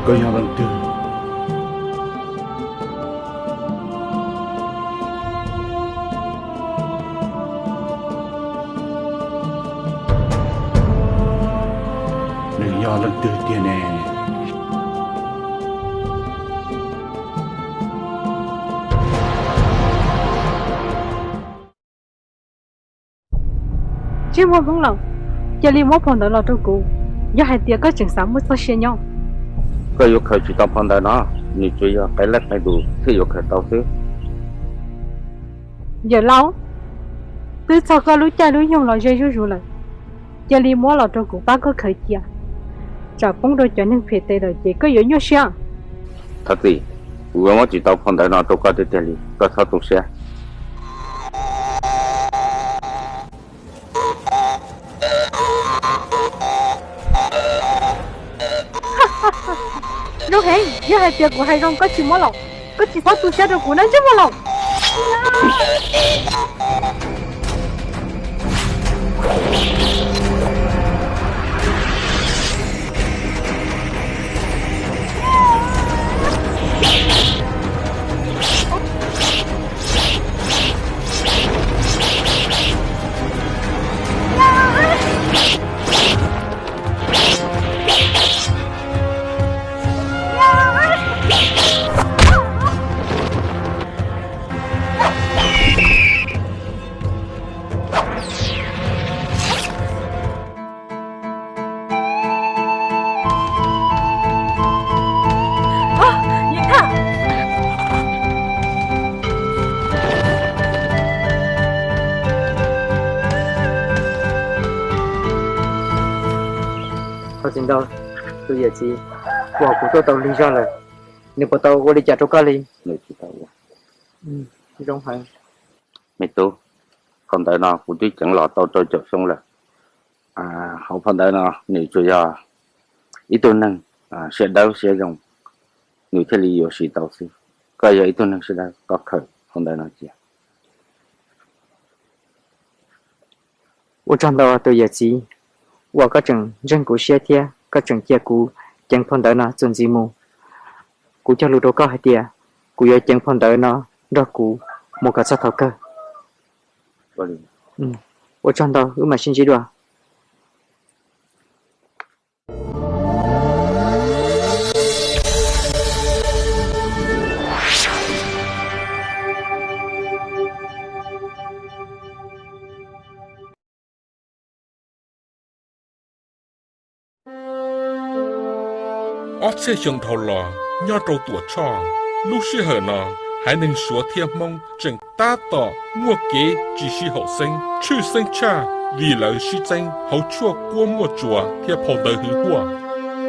Koj yog leej twg? Nws yog leej twg tiag ne? Ntsej muag Hmoob Laus, cia li muab phau ntawv los rau kuv, yog hais tias koj tseem xav muaj txoj sia nyob. Koj yuav khaws tsis tau phau ntawv no, nws tsuas yog qee leej qee tus thiaj yuav khaws tau xwb. Yawm Laus, twb txog koj lub caij lub nyoog los ze zuj zus lawm, cia li muab los rau kuv pab koj khaws cia, tsam poob rau cov neeg phem tes lawm ces koj yuav nyuaj siab. Thov txim, kuv yuav muab tsis tau phau ntawv no rau koj tiag tiag li, koj txhob tu siab. Zoo heev, yog hais tias kuv hais zoo koj tsis muab los, koj tsis txhob tu siab rau kuv na ntsej muag Laus. Thov txim ntau, tus yawm txiv, uas kuv tuaj tau lig zog lawm, nws puas tau ua li cas rau koj li? Nws tsis tau ua. Zoo heev. Me tub, phau ntawv no kuv twb ceev los tau rau caum xyoo lawm. Hauv phau ntawv no nws tsuas yog ib tug neeg siab dawb siab zoo, nws thiaj li yuav siv tau xwb. Koj yog ib tug neeg siab dawb, koj khaws phau ntawv no cia. Ua tsaug ntau tus yawm txiv uas koj tseem ntseeg kuv siab thiab koj tseem cia kuv ceev phau ntawv no txuas ntxiv mus. Kuv cog lus rau koj hais tias kuv yuav ceev phau ntawv no nrog kuv mus kom txog thaum kawg. Ua tsaug ntau, wb mam sib ntsib dua. Ob txhiab xyoo dhau los, nyob rau Tuam Tshoj, lub sij hawm no haiv neeg Suav thiab Hmoob tseem tab tom muaj kev tsis sib haum xeeb, tshwj xeeb tshaj vim lawv sib txeeb hauv tshuaj kuab muaj tsuas thiab phau ntawv hwv huaj,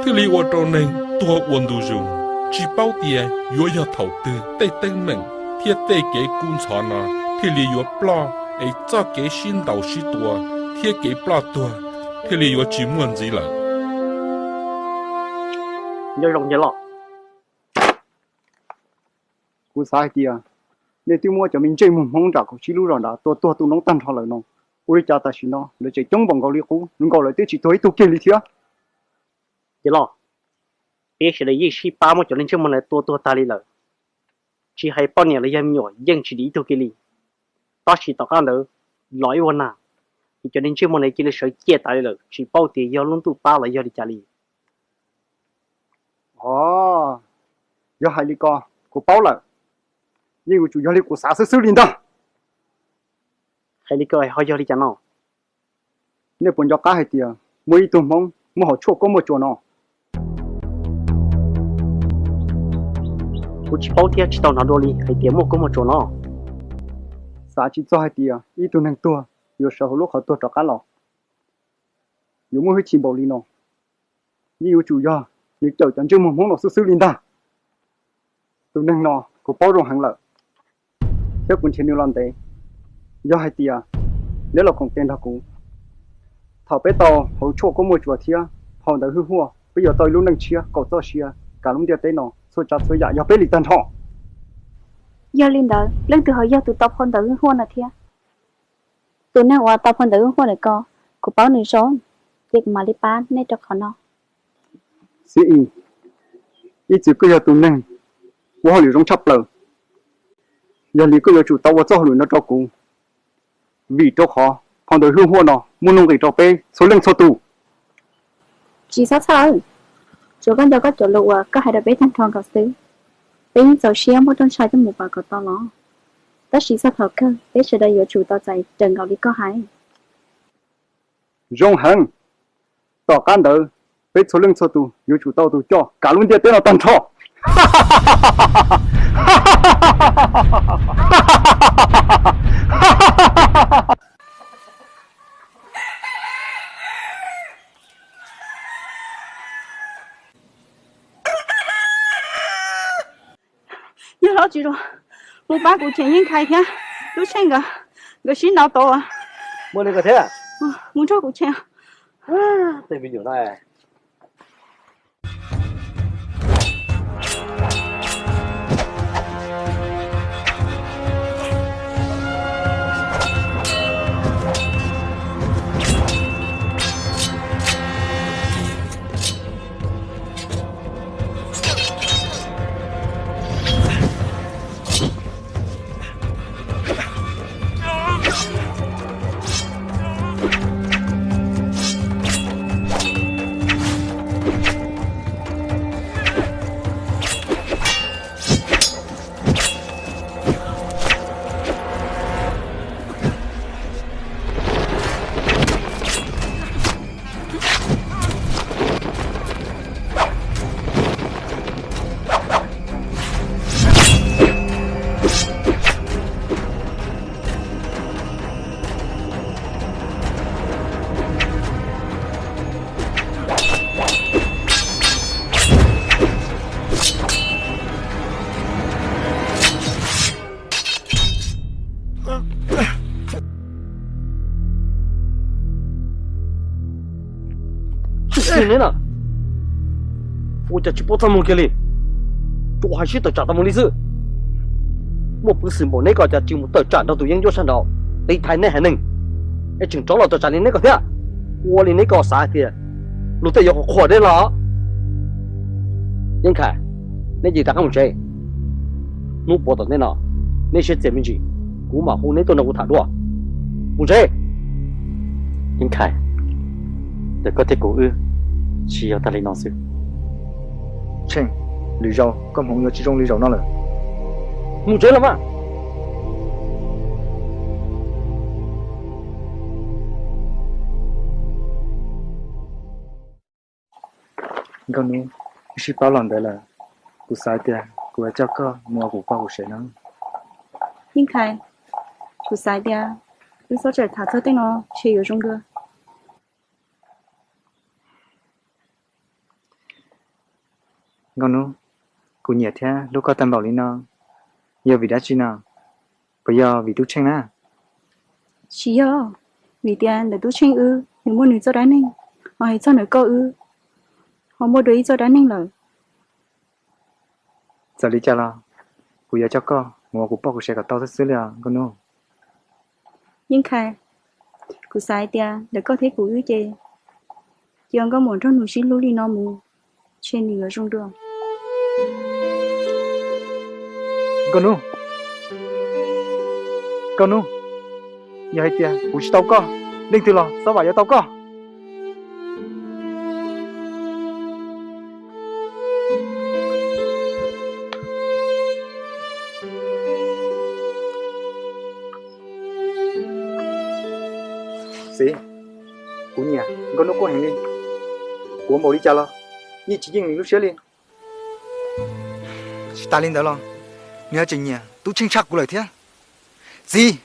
thiaj li ua rau neeg tuag ua ntu zus. Tsis paub tias yuav yog thaum twg tej teeb meem thiab tej kev kub ntxhov no thiaj li yuav ploj, es txoj kev sib ntaus sib tua thiab kev ploj tuag thiaj li yuav tsis muaj ntxiv lawm. Nyob zoo yawg loj. Kuv xav hais tias nej twb muab cov me ntsej muag Hmoob nram kaum tsib lub zos nrad tua tuag tu noob tag nrho lawm no, ua li cas tam sim no lawv tseem coob npaum nkaus li qub, zoo nkaus lawv twb tsis tuag ib tug kiag li thiab? Yawg loj, peb sawv daws yeej sib pab muab cov neeg ntsej muag ntawd tua tuag tag li lawm. Tsis hais poj niam los yog me nyuam yeej tsis dim ib tug kiag li. Tab sis tom qab ntawd los ib vuag nag, es cov neeg ntsej muag ntawd cia li sawv ciaj tas li lawm, tsis paub tias yog lub ntuj pab los yog li cas li. Os, yog hais li ko, kuv paub lawm. Yeej yuav tsum yog li kuv xav xwb xwb li ntag. Hais li ko ho yog li cas no? Nej puas nco qab hais tias muaj ib tug Hmoob muaj hauv tshuaj kuab muaj tsuas no? Kuv tsis paub thiab tsis tau hnov dua li hais tias muaj kuab muaj tsuas no. Xav tsis txog hais tias ib tug neeg tuag yuav sawv hauv lub qhov tuag rov qab los, yuav muaj hwj chim npaum li no. Yeej yuav tsum yog nws cawm cov ntsej muag Hmoob no xwb xwb li ntag. Tus neeg no kuv paub zoo heev lawm, thiab kuv nrhiav nws los ntev. Yog hais tias neb los koom tes nrog kuv, thaum peb tau hauv tshuaj kuab muaj tsuas thiab phau ntawv hwj huaj, peb yuav tau ib lub neej tshiab kaum txoj sia, kav lub ntiaj teb no txhua tsav txhua yam yog peb li tag nrho. Yog li ntawd, leej twg ho yog tus tau phau ntawv hwj huaj no thiab? Tus neeg uas tau phau ntawv hwj huaj ntawm ko, kuv paub nws zoo, ces kuv mam li pab nej rau qhov no. Xib Ib, Ib txwm koj yog tus neeg ua hauj lwm zoo tshaj plaws, yog li koj yuav tsum tau ua txoj hauj lwm no rau kuv, vim rau qhov phau ntawv hwj huaj no muaj nuj nqis rau peb txhua leej txhua tus. Tsis txhob txhawj, tsuav koj nco koj cov lus uas koj hais rau peb tag nrho nkaus xwb. Peb yeej txaus siab muab rooj ntshai coj mus pam kom tau los, tab sis txog thaum kawg peb sawv daws yuav tsum tau txais raws nkaus li koj hais. Zoo heev. Tom qab ntawd peb txhua leej txhua tus yuav tsum tau tus coj kav lub ntiaj teb no tag nrho. Yog los tsis zoo, mus pab kuv cheem Yeej Khais thiab Tub Tsheej nkawd, nkawd sib ntaus tod. Muaj li ko thiab. Mus nrog kuv cheem. Tej me nyuam no. Tsis xwm neb na, ua cas tsis paub txaj muag kiag li, tsuas hais sib tawm tsam tau mus li xwb. Muaj peev xwm npaum neb ko cas tsis mus tawm tsam nrog tus yeeb ncuab sab nraud tiv thaiv nej haiv neeg, es tseem rov los tawm tsam li neb ko thiab. Ua li neb ko xav hais tias luag tej yuav qhuas qhuas neb los? Yeej Khais, neb cia li rov qab mus tsev. Hnub puav tom ntej no, neb siab txias me ntsis, kuv mam hu neb tuaj nrog kuv tham dua. Mus tsev. Yeej Khais, ntawm koj thiab kuv wb tsis yog tag li no xwb. Tsheej, lwm zaus koj hmoov yuav tsis zoo li zaum no lawm. Mus tsev los mas. Nkauj Hnub, wb sib paub los ntawd lawm, kuv xav tias kuv yuav coj koj mus ua kuv poj kuv sev no. Yeej Khais, kuv xav tias wb txhob txawm tham txog tej no ntshe yuav zoo dua. Nkauj Hnub, kuv nyiam thiab hlub koj tag npaum li no, yog vim dab tsi no? Puas yog vim Tub Tsheej na? Tsis yog, vim tias ntawm Tub Tsheej wb nws muaj nws txoj dab neeg, ho hais txog ntawm koj wb ho muaj dua ib txoj dab neeg lawm. Txawm li cas los kuv yuav coj koj mus ua kuv poj kuv sev kom tau xwb xwb li os Nkauj Hnub. Yeej Khais, kuv xav hais tias ntawm koj thiab kuv wb ces cia nkauj muam nraug nus sib hlub li no mus, ntshe nws yuav zoo dua. Nkauj Hnub, Nkauj Hnub, yog hais tias kuv tsis tau koj, leej twg los Xob Vam yuav tau koj. Txiv, kuv nyiam Nkauj Hnub Kuj heev li. Kuv ua npaum li cas los yeej tsis yeej nws lub siab li. Tsis tas li ntawd los nws ho tseem nyiam Tub Tsheej tshaj kuv lawm thiab. Txiv,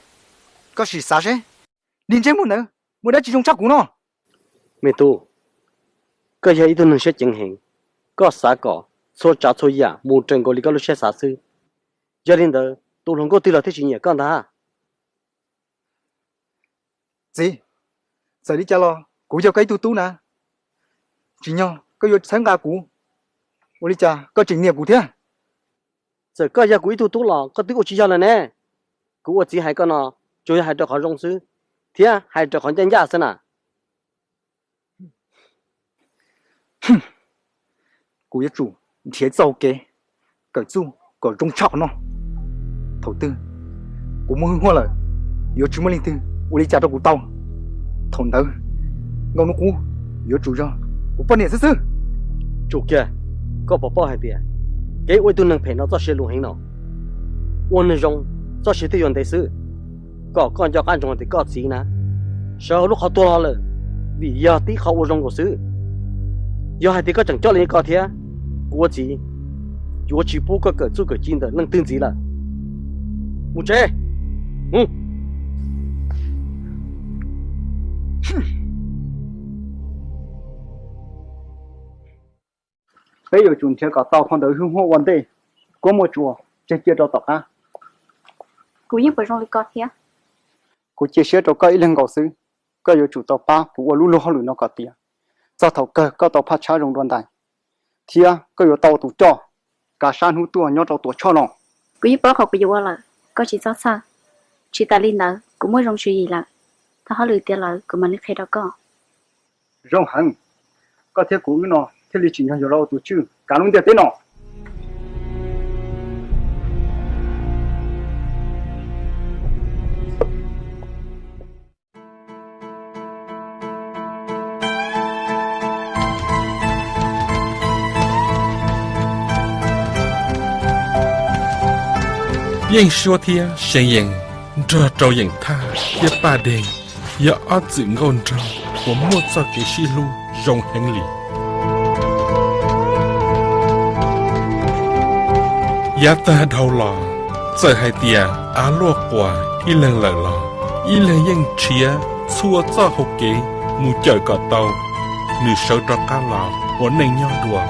koj sim xav seb, niag ntsej muag ntawd muaj dab tsi zoo tshaj kuv no? Me tub, koj yog ib tug neeg siab ceev heev, koj xav kom txhua tsav txhua yam mus raws nkaus li koj lub siab xav xwb. Yog li ntawd tus hluas nkauj twg los thiaj tsis nyiam koj ntag. Txiv, txawm li cas los kuv yog koj ib tug tub na, tsim nyog koj yuav txhawb nqa kuv, ua li cas koj tseem nyiam kuv thiab? Txawm koj yog kuv ib tug tub los koj twb ua tsis yog lawm ne. Kuv ua txiv hais koj no, tsuas yog hais rau qhov zoo xwb, thiab hais rau qhov ncaj ncaj xwb na. Kuv yuav tsum nrhiav txoj hau kev kawm txuj kom zoo tshaj qhov no. Thaum twg kuv muaj hwj huaj lawm, yuav tsis muaj leej twg ua li cas rau kuv tau. Thaum ntawd Nkauj Hnub Qub yuav tsum yog kuv poj niam xwb xwb. Tsum kiag, koj puas paub hais tias kev ua ib tug neeg phem no txoj sia luv heev no? Ua neeg zoo txoj sia thiaj yuav ntev xwb. Kom koj nco qab ntsoov hais tias koj txiv na, sawv hauv lub qhov tuag los lawm, vim yog tib qho ua zoo nkaus xwb. Yog hais tias koj tseem coj li ko thiab, kuv ua txiv yuav tsis pub koj kawm txuj kawm ci ntawm leej twg ntxiv lawm. Mus tsev, mus. Peb yuav tsum nrhiav kom tau qhov ntawd hwj huaj ua ntej, kuab muaj tsuas tseg cia rau tom qab. Kuv yeej puas zoo li ko thiab. Kuv cia siab rau koj ib leeg nkaus xwb, koj yuav tsum tau pab kuv ua lub luag hauj lwm no kom tiav, txog thaum kawg koj tau phaj tshab zoo dua ntais, thiab koj yuav tau tus coj kav sab hnub tuaj nyob rau Tuam Tshoj no. Kuv yeej paub qhov kuv yuav ua lawm, koj tsis txhob txhawj. Tsis tas li ntawd kuv muaj zoo tswv yim lawm, thaum hauj lwm tiav lawm kuv mam li qhia rau koj. Zoo heev, koj thiab kuv wb no thiaj li tsim nyog yuav los ua tus tswj kav lub ntiaj teb no. Yeej Suab thiab See Yees nrog rau Yeem Thaj thiab Paj Dej yog ob txwm nkauj nraug uas muaj txoj kev sib hlub zoo heev li. Yav tag dhau los, txawm hais tias av luaj quas ib leeg lawm los ib leeg yeej nrhiav txhua txoj hau kev mus cawm kom tau nws sawv rov qab los ua neej nyob dua.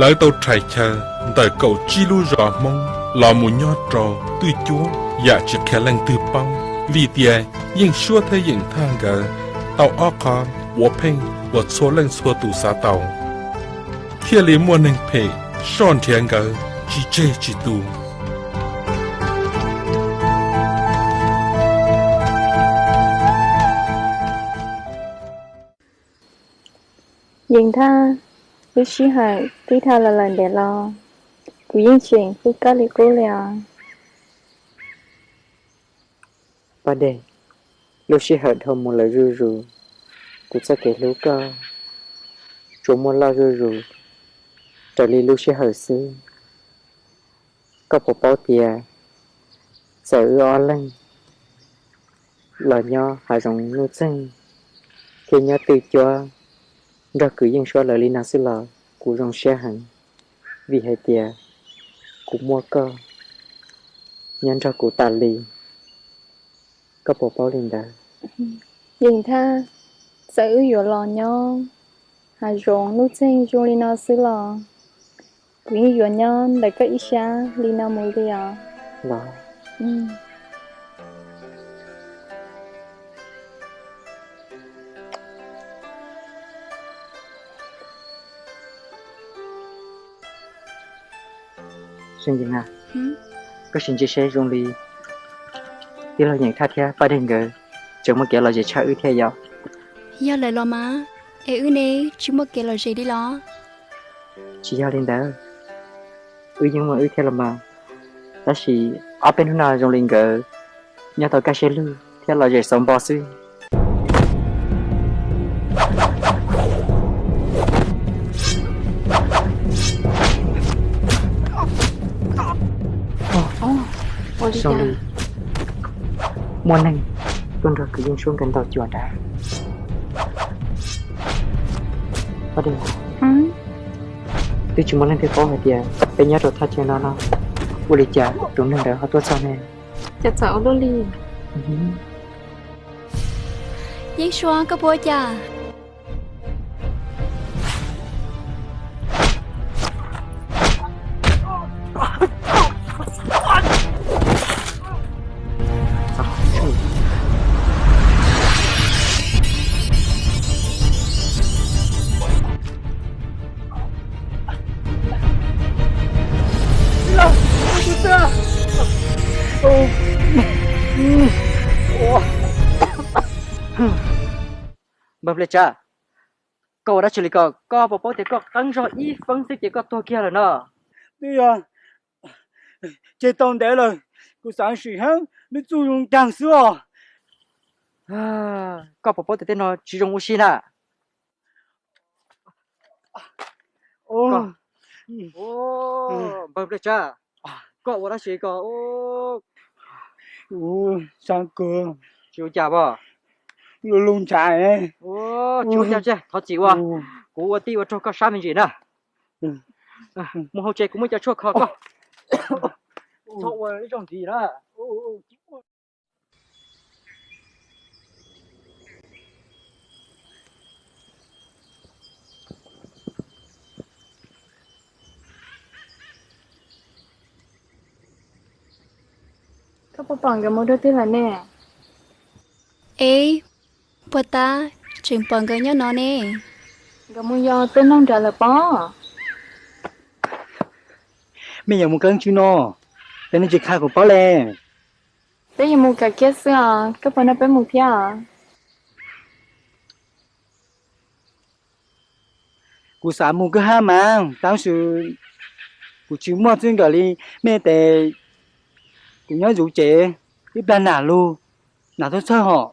Lawv tau rhais chaw ntawm kaum tsib lub zos Hmoob los mus nyob rau twj cuab yam tsis qhia leej twg paub, vim tias Yeej Suab thiab Yeem Thaj nkawd tau ob qho puav pheej uas txhua leej txhua tus xav tau, thiaj li muaj neeg phem soj nrhiav nkawd tsis tseg tsis tu. Yeem Thaj, lub sij hawm twb dhau los lawm ntev los, kuv yeej tseem hlub koj li qub li os. Paj Dej, lub sij hawm dhau mus lawm zuj zus, kuv txoj kev hlub koj tsuas muaj loj zuj zus raws li lub sij hawm xwb. Koj puas paub tias txawm wb ob leeg los nyob hav zoov nuj txeeg thiab nyob twj cuab nrog kwv Yeej Suab lawv li no xwb los kuv zoo siab heev, vim hais tias kuv muaj koj nyob nrog kuv tas li. Koj puas paub li ntawd? Yeem Thaj, txawm wb yuav los nyob hav zoov nuj txeeg zoo li no xwb los kuv yeej yuav nyob ntawm koj ib sab li no mus li os. Los, Seej Yees na, koj sim ntsia seb zoo li tij laug Yeem Thaj thiab Paj Dej nkawd tseem muaj kev lom zem tshaj wb thiab yom? Yog lawm los mas, es wb ne, tsis muaj kev lom zem li los? Tsis yog li ntawd, wb yeej muaj wb thiab los mas, tab sis ob peb hnub no zoo li nkawd nyob tau kaj siab lug thiab lom zem xauv npo xwb. Zoo li muaj neeg tuaj nrog kwv Yeej Suab nkawd ntaus cuam nrad. Twb tsis muaj leej twg paub hais tias peb nyob rau thaj chaw no no, ua li cas tus neeg ntawd ho tuaj txog ne? Cas txawm ua luaj li? Yeej Suab, koj puas ua cas? Npawg Npliaj Tsawv, koj ua dab tsi li ko? Koj puas paub tias koj qeeb zog ib feeb xwb ces koj tuag kiag lawm no. Twb yog ceg tau ntev lawm, kuv xav sim heeb nws txuj zoo caag xwb os. Koj puas paub tias tej no tsis zoo ua si na? Npawg Npliaj Tsawv, koj ua dab tsi ko? Tsis ua cas pom? Lug ntshav. Tsis ua cas, thov txim ua, kuv ua tij ua raug koj sab me ntsis na. Mus hauv tsev kuv muab cov tshuaj kho koj. Txhob ua ib zaug ntxiv na. Koj puas pom nkawd mus dua twg lawm ne? Eb, puag ta tseem pom nkawd nyob no ne. Nkawd mus yos tej noog nrad lawm pob. Mej yuav mus qeeb tswb no, peb nej tsis qha kuv paub le. Peb yuav mus kawm kiab xwb os, koj puas nrog peb mus thiab os? Kuv xav mus kawg hab mas, tab sis kuv tsis muaj txij nkawm li. Mej tes kuv nyob zuv tsev ib plag nam lug, nam txhawj txhawj hom.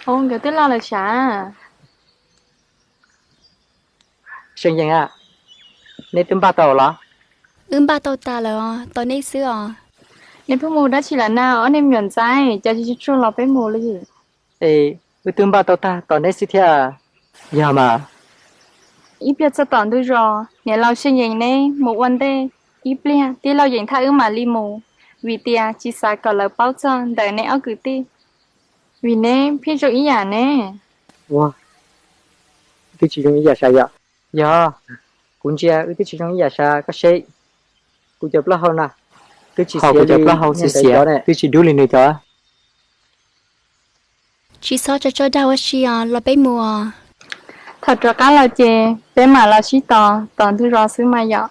Ov, nkawd twb loj lawm sav. Seej Yeej, neb twb npaj tau los? Wb npaj tau tas lawm os, tos neb xwb os. Neb pheej mus dab tsi lawm na ob niag me nyuam ntxhais, cas tsis tsuag los peb mus li? Es wb twb npaj tau tag tos neb xwb thiab. Yog mas. Ib pliag txog tom ntug zos, niam laus Seej Yeej neb mus ua ntej ib pliag, tij laug Yeej Thaj wb mam li mus, vim tias tsis xav kom lawv paub txog ntawm neb ob kwv tij, vim neb pheej zoo ib yam ne. Ua, twb tsis zoo ib yam sav yom? Yog, kuv ntsia wb twb tsis zoo ib yam sav, koj saib kuv cov plaub hau na, twb tsis, ho kuv cov plaub hau xiav xiav, twb tsis dub li nws cov. Tsis txhob tso tso dag ua si os, los peb mus os. Thaum rov qab los ces peb mam los sib tos tom ntug zos xwb mas yom.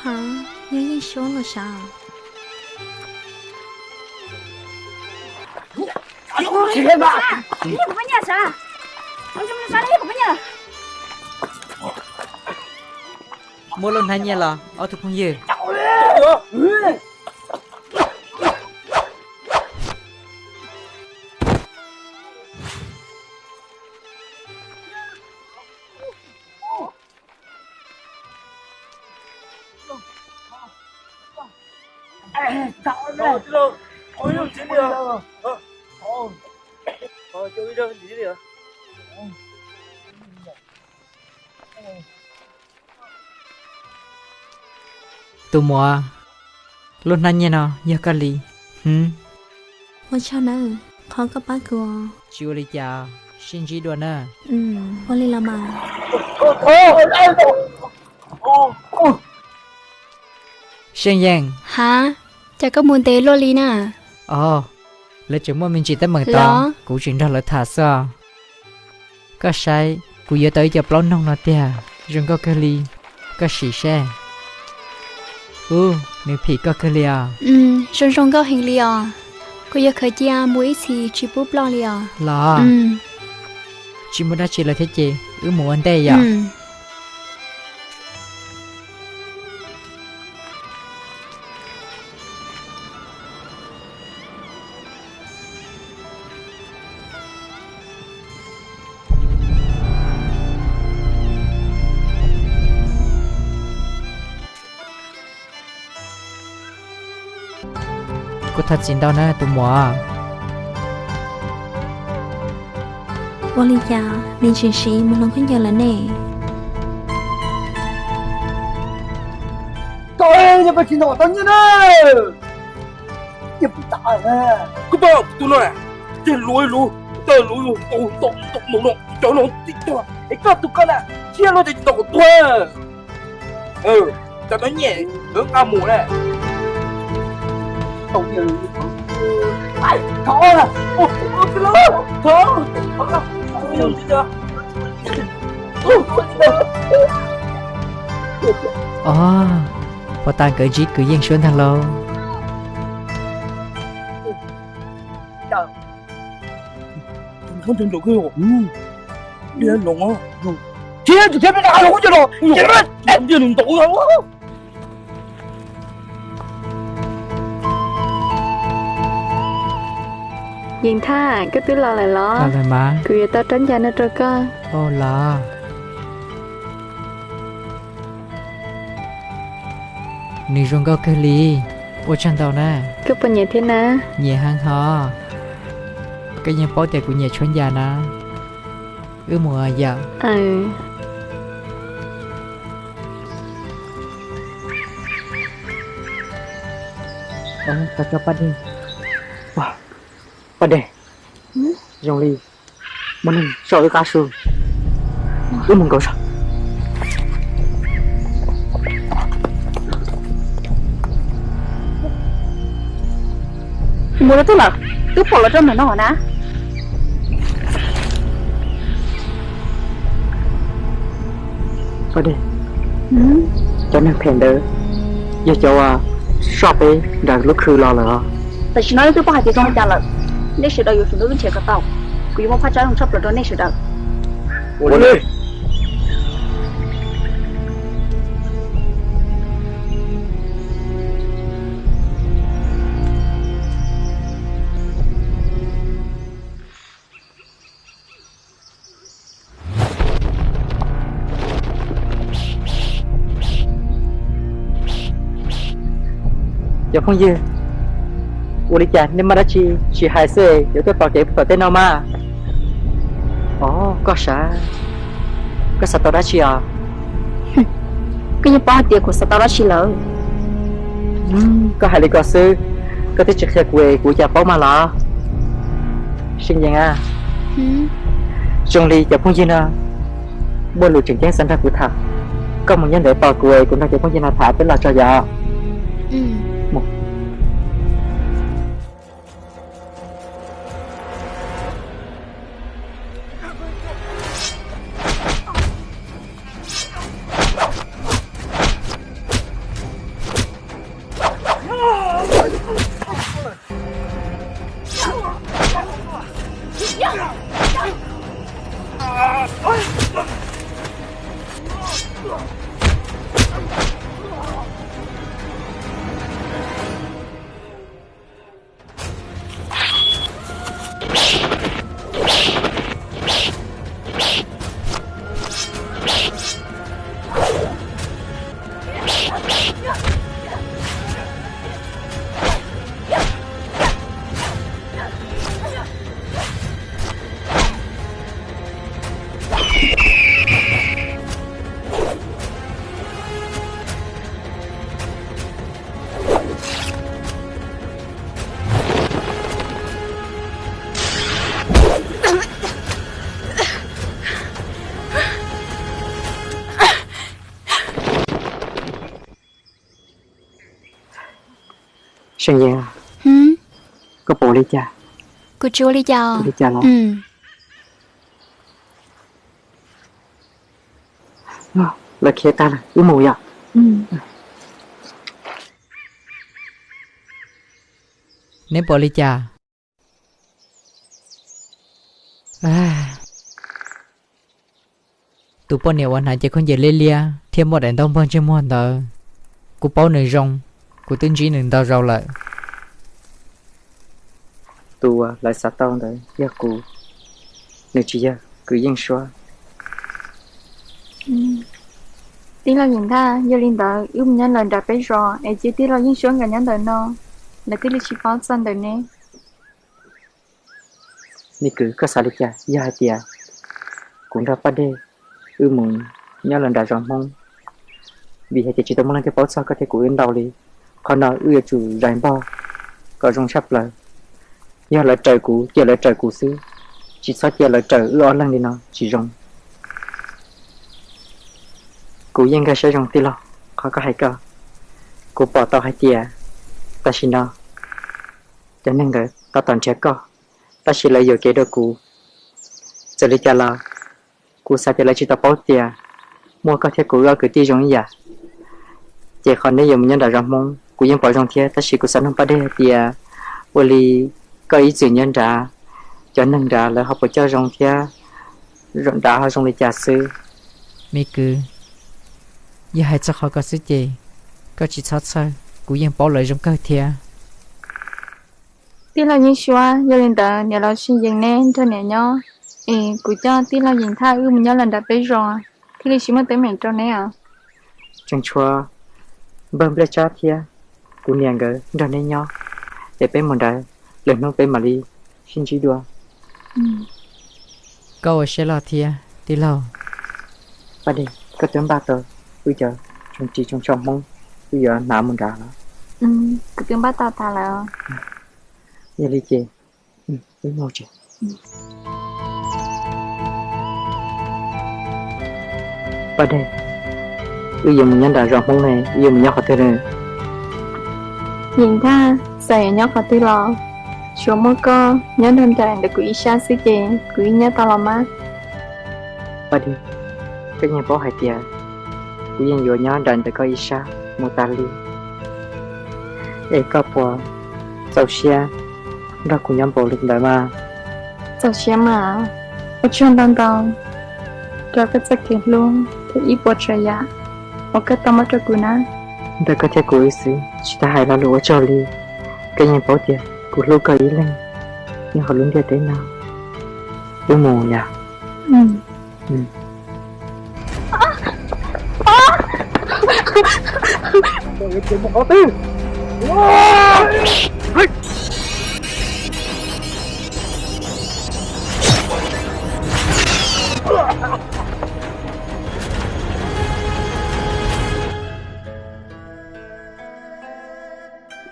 Ha, yog Yeej Suab los sav. Muaj lub hnab nyiaj los ob tug phooj ywg. Tus muam, lub hnab nyiaj no yog koj li. Ua tsaug nawb, qhov koj pab kuv. Tsis ua li cas, sib ntsib dua na. Ua li los mas. Seej Yeej. Ha, cas koj mus ntev luaj li na? Os, lawv tseem muaj me ntsis teeb meem tod, kuv tseem nrog lawv tham xwb os. Koj saib, kuv yuav tau ib co plaub noog no tiag, zoo nkauj kawg li, koj sim seb. Ub, nws phim koj kawg li os. Zoo zoo nkauj heev li os. Kuv yuav khaws cia mus ib txhis tsis pub ploj li os. Los, tsis muaj dab tsi lawm thiab ces wb mus ua ntej yom. Kuv thov txim ntau na tus muam. Ua li cas nws tseem siv mus hloov khaub ncaws lawm ne? Koj tsis ntawm tau nyiaj na. Koj pab tus no, tej luv luv, tej luv luv tus tus tus no, cov no tib tug, es koj tus koj na, siab luaj ces tsis tau kuv tuag. Cov no nyiaj lawv nqa mus lawm. Os, puas tas nkawd ntsib kwv yeej suab ntag lauj. Yeej Thaj, koj twb los lawm los? Kuv yuav tau rab ncas no rau koj. Los. Nws zoo nkauj kawg li, ua tsaug ntau na. Koj puas nyiam thiab na? Nyiam heev hos. Koj yeej paub tias kuv nyiam tshuab ncas na. Wb mus yom. Paj Dej, zoo li muaj neeg soj wb qab su, wb mus nkaum zog. Mus rau twg lawm? Twb pom los rau ntawm no na. Paj Dej, cov neeg phem ntawd yog cov uas soj peb nram lub khw los lawm os. Tam sim no nej twb paub hais tias zoo li cas lawm, nej sawv daws yuav tsum nrog wb nrhiav kom tau, kuv yuav muab phab tsawb zoo tshaj plaws rau nej sawv daws. Ua li. Cov phooj ywg, ua li cas nej muaj dab tsi tsis hais xwb yuav tuaj tos kev tom tej no mas? Os, koj sav, koj xav tau dab tsi os? Koj yeej paub hais tias kuv xav tau dab tsi lawm. Koj hais li ko xwb, koj twb tsis qhia kuv es kuv cas paub mas los? Seej Yees a, zoo li cov phooj ywg no muaj lus tseem ceeb xav nrog kuv tham. Koj mus nyob ntawd tos kuv es kuv nrog cov phooj ywg no tham peb los tso yom. Seej Yees, koj puas ua li cas? Kuv tsis ua li cas. Ua li cas los? Lawv khiav tag lawm, wb mus yom. Neb puas ua li cas? Tus poj niam uas hnav cev khaub ncaws liab liab thiab muaj daim ntaub npog ntsej muag ntawd, kuv paub nws zoo, kuv twb ntsib nws ntau zaus lawm. Tus uas lawv xav tau ntawd yog kuv, nws tsis yog kwv Yeej Suab. Tij laug Yeem Thaj, yog li ntawd wb mus nyob lawm nram peb zos es cia tij laug Yeej Suab nkawd nyob ntawm no. lawv thiaj li tsis paub txog ntawm neb. Me kwv, koj xav li cas yog hais tias kuv nrog Paj Dej wb mus nyob lawv nram zos Hmoob? Vim hais tias tsis tau muaj leej twg paub txog koj thiab kuv wb ntau li. Qhov no wb yuav tsum zais npog kom zoo tshaj plaws. Yog lawv raws kuv ces lawv raws kuv xwb, tsis txhob cia lawv raws wb ob leeg li no tsis zoo. Kuv yeej nkag siab zoo tij laug qhov koj hais ko. Kuv pom tau hais tias tam sim no cov neeg ntawd tab tom nrhiav koj, tab sis lawv yuam kev rau kuv. Txawm li cas los kuv xav tias lawv tsis tau paub tias muaj koj thiab kuv wb ob kwv tij zoo ib yam. Ces qhov neb yuav mus nyob nram zos Hmoob kuv yeej pom zoo thiab, tab sis kuv xav nug Paj Dej hais tias ua li koj ib txwm nyob nrad, cov neeg nrad lawv ho puas coj zoo thiab, nrad ho zoo li cas xwb? Me kwv, yog hais txog qhov ko xwb ces koj tsis txhob txhawj, kuv yeej paub lawv zoo kawg thiab. Tij laug Yeej Suab, yog li ntawd niam laus Sij Yees neb nrog niam nyob, es kuv coj tij laug Yees Thaj wb mus nyob lawv nram peb zos, thiaj li tsis muaj teeb meem rau neb os. Tseem tshuav npawg Nplej Tsab thiab kuv niam nkawd nrog neb nyob, es peb mus nrad, lwm hnub peb mam li sib ntsib dua. Koj ua siab loj thiab tij laug. Paj Dej, koj twb npaj tau wb cov tsoos ris tsoos tsho Hmoob, wb yuav hnav mus nrad los? Kuv twb npaj tau tas lawm. Yog li ces wb mus tsev. Paj Dej, wb yuav mus nyob nram zos Hmoob ne, wb yuav mus nyob qhov twg na? Yees Thaj, txawm yuav nyob qhov twg los tsuav muaj koj nyob nrog nraim ntawm kuv ib sab xwb ces kuv yeej nyob tau los mas. Paj Dej, koj yeej paub hais tias kuv yeej yuav nyob nraim ntawm koj ib sab mus tas li. Es koj puas txaus siab nrog kuv nyob npaum li ntawd mas? Txaus siab mas. Ua tsaug ntau ntau rau koj txoj kev hlub thiab ib puas tsav yam uas koj tau muab rau kuv na. Ntawm koj thiab kuv wb xwb, tsis tas hais lo lus ua tsaug li. Koj yeej paub tias kuv hlub koj ib leeg nyob hauv lub ntiaj teb no. Wb mus yom.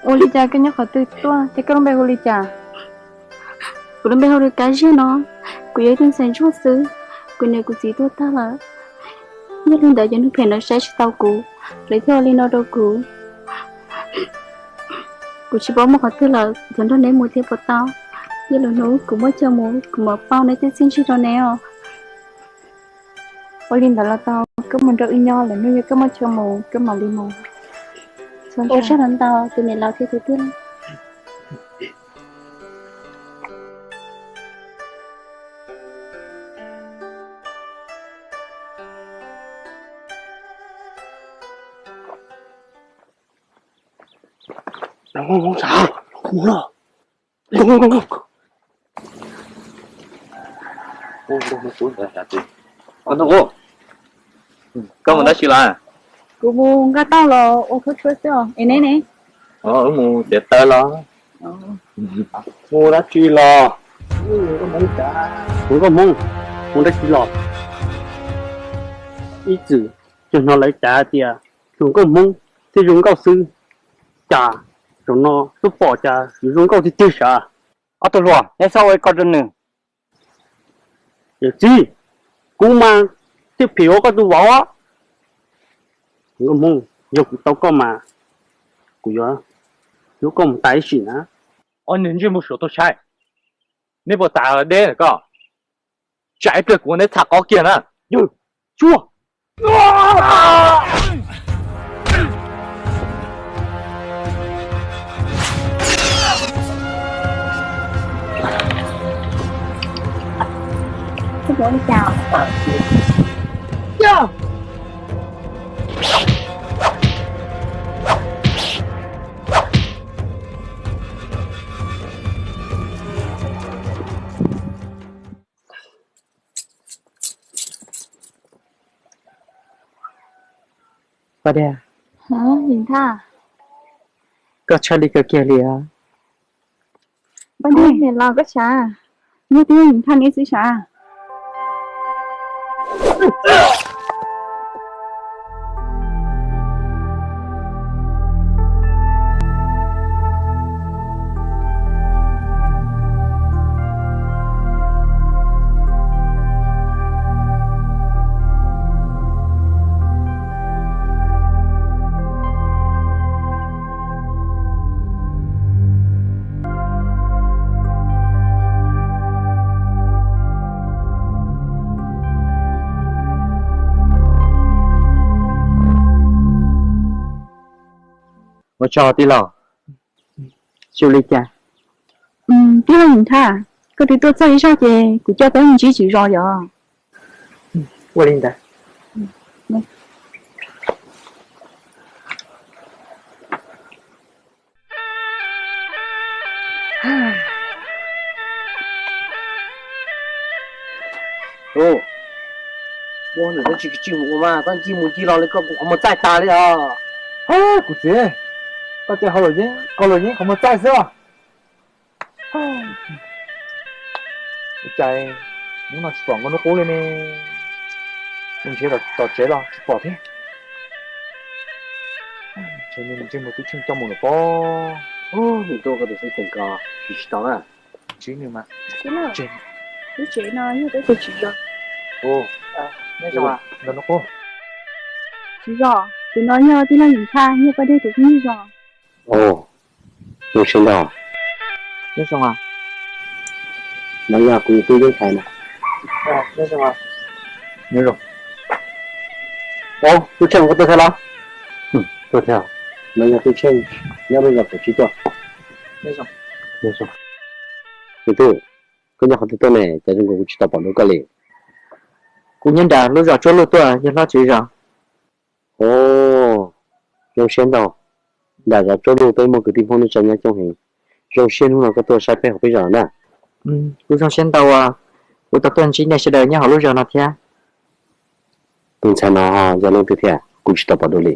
Ua li cas koj nyob qhov twg tuaj thiab koj lub npe hu li cas? Kuv lub npe hu li Kab Ziag no, kuv yog ib tug ntxhais ntsuag xwb, kuv niam kuv txiv tuag tag lawm. Yog li ntawd cov neeg phem no saib tsis taus kuv, lawv thiaj ua li no rau kuv. Kuv tsis paub mus qhov twg lawm, kuv thov nrog neb mus thiab puas tau? Yog lwm hnub kuv muaj chaw mus kuv mam pauj neb tej txiaj ntsig rau neb os. Ua li ntawd los tau, koj mus nrog wb nyob, lwm hnub yog koj muaj chaw mus koj mam li mus. Ua tsaug ntau tus niam laus thiab tus tij laug. Koj mus dab tsi los? Kuv mus nqa tauj los ua khaub tshuab xwb os, es neb ne? Wb mus txiav taws los. Mus dab tsi los? Hluas nkauj Hmoob, mus dab tsi los? Ib txwm yog hnov lawv cav tias hluas nkauj Hmoob thiaj zoo nkauj xwb, cas zaum no twb pom cas yuav zoo nkauj tiag tiag sav. Ob tug hluas, neb txhob ua li ko rau nws. Yawm txiv, kuv mas thiaj phim ua koj tus vauv. Hluas nkauj Hmoob, yog kuv tau koj mas kuv yuav yuav koj mus tas ib sim na. Ob niag ntsej muag suav tuag tshaib, neb puas tas deb lawm koj? Tsam ib pliag kuv ua neb txha qob kiag na. Yawg, tsuag. Paj Dej, Yees Thaj, Koj tshaj li kawg kiag li os. Paj Dej, niam laus koj sav, yog tij laug Yeem Thaj neb txiv sav. Ua tsaug tij laug. Tsis ua li cas. Tij laug Yeem Thaj, koj twb tuaj txog ib zaug ces kuv coj peb mus ntsib tswv zos yom. Ua li ntawd. Tus, ua ntawm tab tsis tsis mus ua mas koj ncig mus ncig los li koj kuv qhov muag txaij tas li os. Kuv txiv, koj cia hauj lwm yeeb, koj lwm yeeb qhov muag txaij xwb os. Ua cas hnub no tsis pom nkauj hnub qub li ne? Mus nrhiav tom tsev los tsis pom thiab. Ntshe nws ntsej muag twb tsheej coj mus lawm pob. Nws tuaj koj tus xwb ceem ko, tsis tau na. Ntsib nws mas. Lub tsev no yog peb tus tswv zos. Nkauj hnub qub. Tswv zos, tus no yog tij laug Yeem Thaj, yog Paj Dej tus phooj ywg zos. Zoo siab ntau. Nyob zoo. No yog kuv tus tub Yeeb Thaiv na. Nyob zoo. Tub Tsheej koj tuaj thiab los? Tuaj thiab. No yog tub Tsheej, nyob lub zos Kaum Tsib tuaj. Nyob zoo. Me tub, koj nyob qhov twg tuaj ne, cas zoo nkaus kuv tsis tau pom dua koj li? Kuv nyob nram lub zos Tsuab Luj tuaj, yawg hlob tswv zos. Zoo siab ntau. Nram zos Tsuab Luj peb muaj kwv tij Hmoob neej tsa nyob coob heev. Zoo siab hnub no koj tuaj saib peb hauv peb zos na. Kuv zoo siab ntau uas kuv tau tuaj ntsib nej sawv daws nyob hauv lub zos no thiab. Tus ntxhais no yog leej twg thiab, kuv tsis tau pom dua li.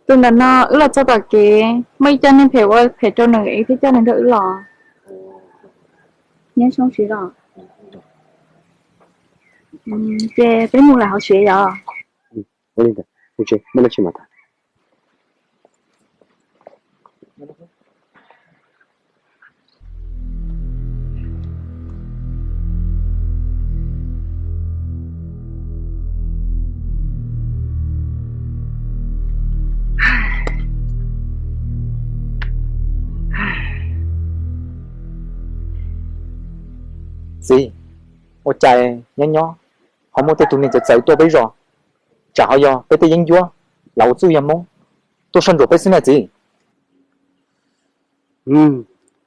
Tus ntawm no wb los txog tom kev, muaj ib co neeg phem ua phem rau nws es thiaj coj nws nrog wb los. Nyob zoo tsis los. Ces peb mus lawm hauv tsev yom. Ua li ntawd, mus tsev, muaj dab tsi mas tham. Txiv, ua cas nyob nyob ho muaj tej tus neeg txawv txawv tuaj peb zos, tsam ho yog peb tej yeeb ncuab, lawv ua txuj yog Hmoob, tuaj soj ntsuam peb xwb na txiv.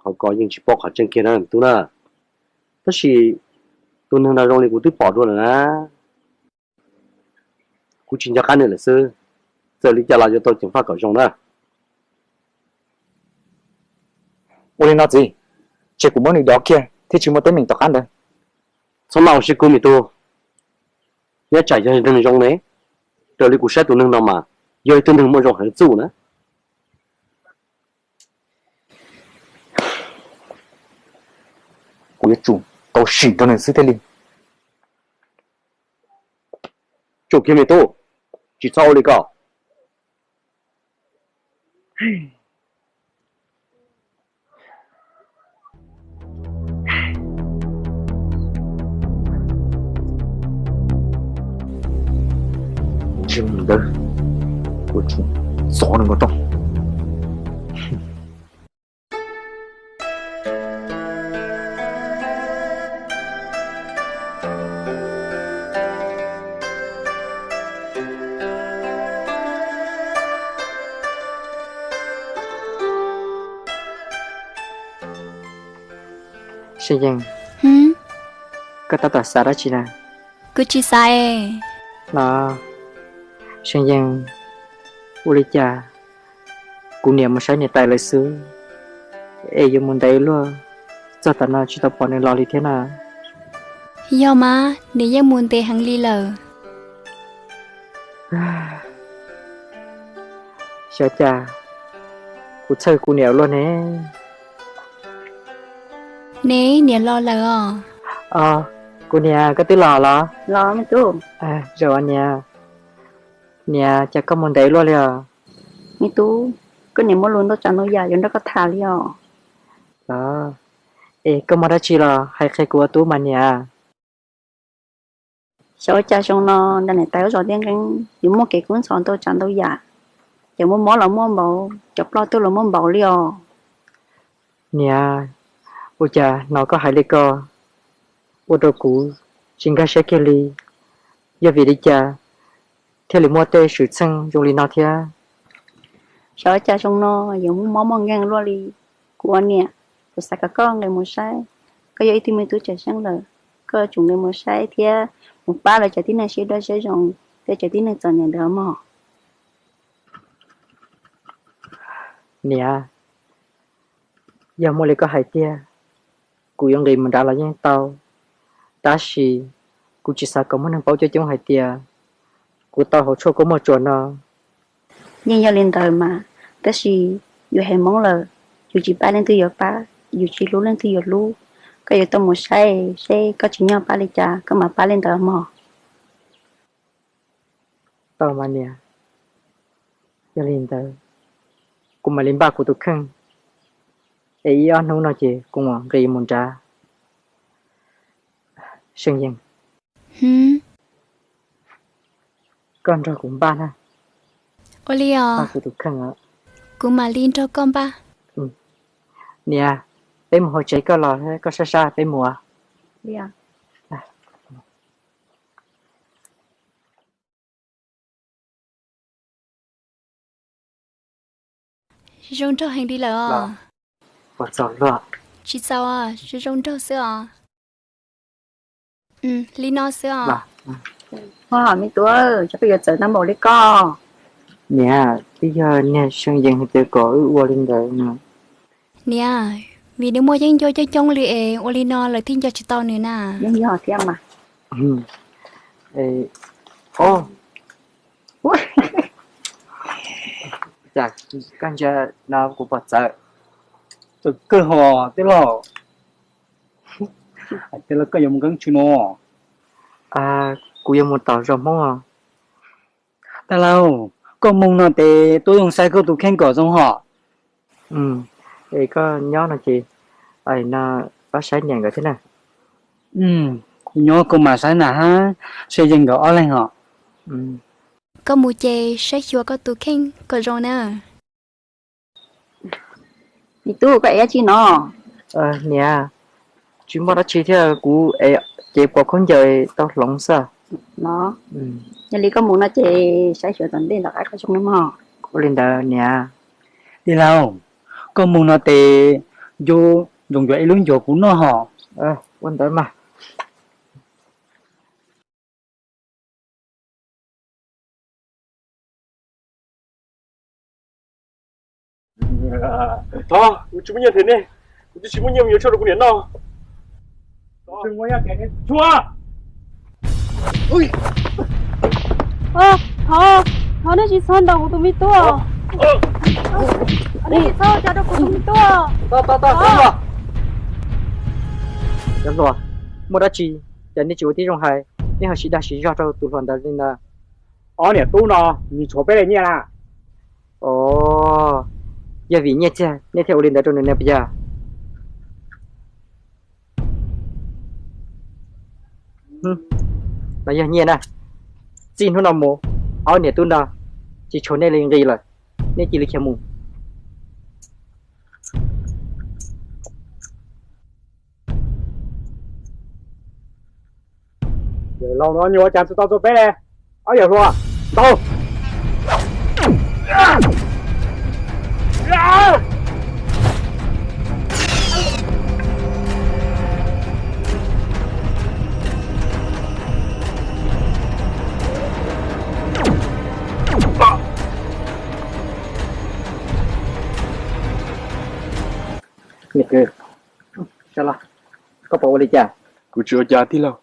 Qhov ko yeej tsis paub qhov tseeb kiag na tub na, tab sis tus neeg no zoo li kuv twb pom dua lawm na. Kuv tsis nco qab nws lawm xwb, txawm li cas los yuav tau ceev faj kom zoo na. Ua li no txiv, ces kuv muab nws dov kiag thiaj tsis muaj teeb meem tom qab ntawd. Txhob maj ua siab kub me tub, nyob tsam yog neeg zoo ne, raws li kuv saib tus neeg no mas yog ib tug neeg muaj zoo heev txuj na. Kuv yuav tsum tau sim nrog nws xwb thiaj li. Tsum kiag me tub, tsis txhob ua li ko. Tsis mus ntawd, kuv txov nws nkaus tso. Seej Yeej, koj tab tom xav dab tsi na? Kuv tsis xav es. Los, Seej Yeej, ua li cas kuv niam mus saib niam tais lawv xwb es yuav mus ntev luaj, txog tav no tsis tau pom nws los li thiab na? Yog mas, nws yeej mus ntev heev li lawm. Xyov cas kuv txhawj kuv niam luaj ne. Ne, niam los lawm os. Kuv niam, koj twb los los? Los me tub. Zaum niam, niam, cas koj mus ntev luaj li os? Me tub, koj niam muaj lus ntau tsav ntau yam yuav nrog koj tham li os. Los, es koj muaj dab tsi los hais qhia kuv ua tub mas niam. Xyov ua cas xyoo no nram niam tais ub zos Tiaj Nqeeb yuav muaj kev kub ntxhov ntau tsav ntau yam, cov muaj mob los muaj npaum, cov ploj tuaj los muaj npaum li os. Niam, ua cas hnov koj hais li ko, ua rau kuv tsis nkag siab kiag li. Yog vim li cas thiaj li muaj tej xwm txheej zoo li no thiab? Xyov ua cas xyoo no yuav muaj mob muaj nkeeg luaj li. Kuv ua niam, kuv xav kom koj nqis mus saib. Koj yog ib tug me tub tshwj xeeb lawm, koj yuav tsum nqis mus saib thiab mus pab lawv cov tib neeg siab dawb siab zoo, thiab cov tib neeg txom nyem ntawd mog. Niam, yog muaj li koj hais tiag, kuv yuav nqis mus nrad los yeej tau, tab sis kuv tsis xav kom muaj neeg paub coob coob hais tias kuv tau hauv tshuaj kua muag tsuas no. Yeej yog li ntawd mas, tab sis yus haiv Hmoob lawm, yus tsis pab leej twg yuav pab, yus tsis hlub leej twg yuav hlub. Koj yuav tau mus saib seb koj tsim nyog pab li cas koj mam pab li ntawd mog. Tau mas niam, yog li ntawd kuv mam li npaj kuv tus kheej, es ib ob hnub no ces kuv mam nqis mus nrad. Seej Yees, koj nrog kuv npaj na. Ua li os, kuv tus kheej. Kuv mam li nrog koj npaj. Niam, peb mus hauv tsev, koj los koj sab sab peb mus. Zoo nraug heev li lawm os. Tsis txaus, zoo zoo nraug xwb os. Li no xwb os. Me tub, cas koj yuav txawv tau npaum li koj? Niam, twb yog niag Seej Yees hais tias kom wb ua li ntawd no. Niam, vim nws muaj yeeb ncuab coob coob li es ua li no lawv thiaj nco tsis tau nws na. Yeej yog thiab mas. Cas koj ntsia no kuv pom txawv. Txawv kawg hos tij laug. Tij laug, koj yuav mus nkeeb tsi no? Kuv yuav mus tom zos Hmoob os. Tij laug, koj mus no ces tub zoo saib koj tus kheej kom zoo hos. Es koj nyob no ces no pab saib niam nkawd thiab na. Kuv nyob kuv mam saib nam hab Seej Yees nkawd ob leeg os. Koj mus ces saib xyuas koj tus kheej kom zoo na. Me tub, koj ev dab tsi no? Niam, tsis muaj dab tsi thiab, kuv ev cev pos khaub ncaws tau hloov xwb. No, yog li koj mus no ces saib xyuas tom ntej tom qab kom zoo nawb mog. Ua li ntawd niam. Tij laug, koj mus no ces ncu ntsoov yuav ib lub ncuav kuv noj hos. Ua ntawd mas. Thov, kuv tsis muaj nyiaj them nej, kuv twb tsis muaj nyiaj mus yuav tshuaj rau kuv niam noj. Thov, thov nej tsis txhob ntaus kuv tus me tub. Nej tsis txhob ua cas rau kuv tus me tub. Cov hluas, muaj dab tsi ces nej tsis ua tib zoo hais, nej ho siv dag siv zog rau tus hluas ntawd li ntawd. Ob niam tub no nws tshuav peb daim nyiaj na. Os, yog vim nyiaj txiag nej thiaj ua li ntawd rau nws ne puas yog? No yog nyiaj na. Txij hnub no mus, ob niam tub no tsis tshuav nej li nqi lawm, nej cia li khiav mus. Yawm laus no nyuag ua cas tsis tau tua peb li. Ob yawm hluas, tau. Koj puas ua li cas? Kuv tsis ua cas tij laug.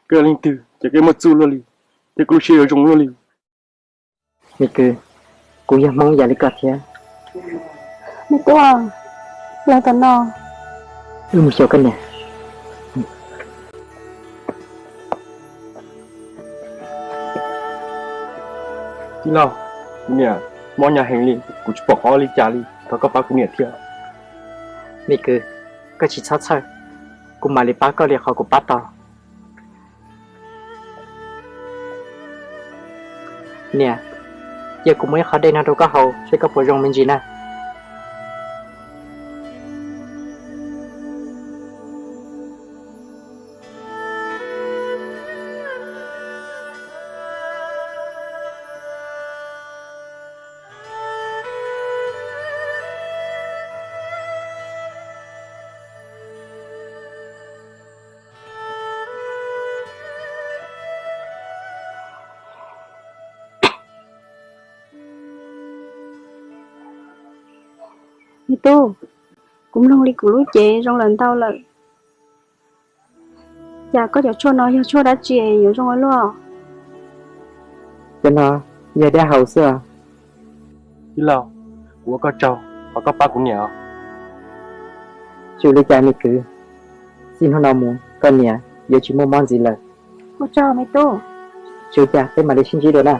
Koj yog leej twg ces koj muaj txuj luaj li, thiab koj lub siab yuav zoo luaj li. Me kwv, kuv yog Hmoob yam li koj thiab. Me tub, los tom no. Wb mus xyuas koj niam. Tij laug, kuv niam mob hnyav heev li, kuv tsis pom qab ua li cas li, thov koj pab kuv niam thiab. Me kwv, koj tsis txhob txhawj, kuv mam li pab koj li qhov kuv pab tau. Niam, cia kuv muab ib qho dej no rau koj haus seb koj puas zoo me ntsis na. Me tub, kuv mloog li kuv lub cev zoo lawm ntau lawm. Cas koj cov tshuaj no yog tshuaj dab tsi yuav zoo ua luaj? Cov no yog dab hau xwb. Tij laug, kuv ua koj tsaug, thov koj pab kuv niam os. Tsis ua li cas me kwv, txij hnub no mus koj niam yuav tsis muaj mob ntxiv lawm. Ua tsaug me tub. Tsis ua cas, peb mam li sib ntsib dua na.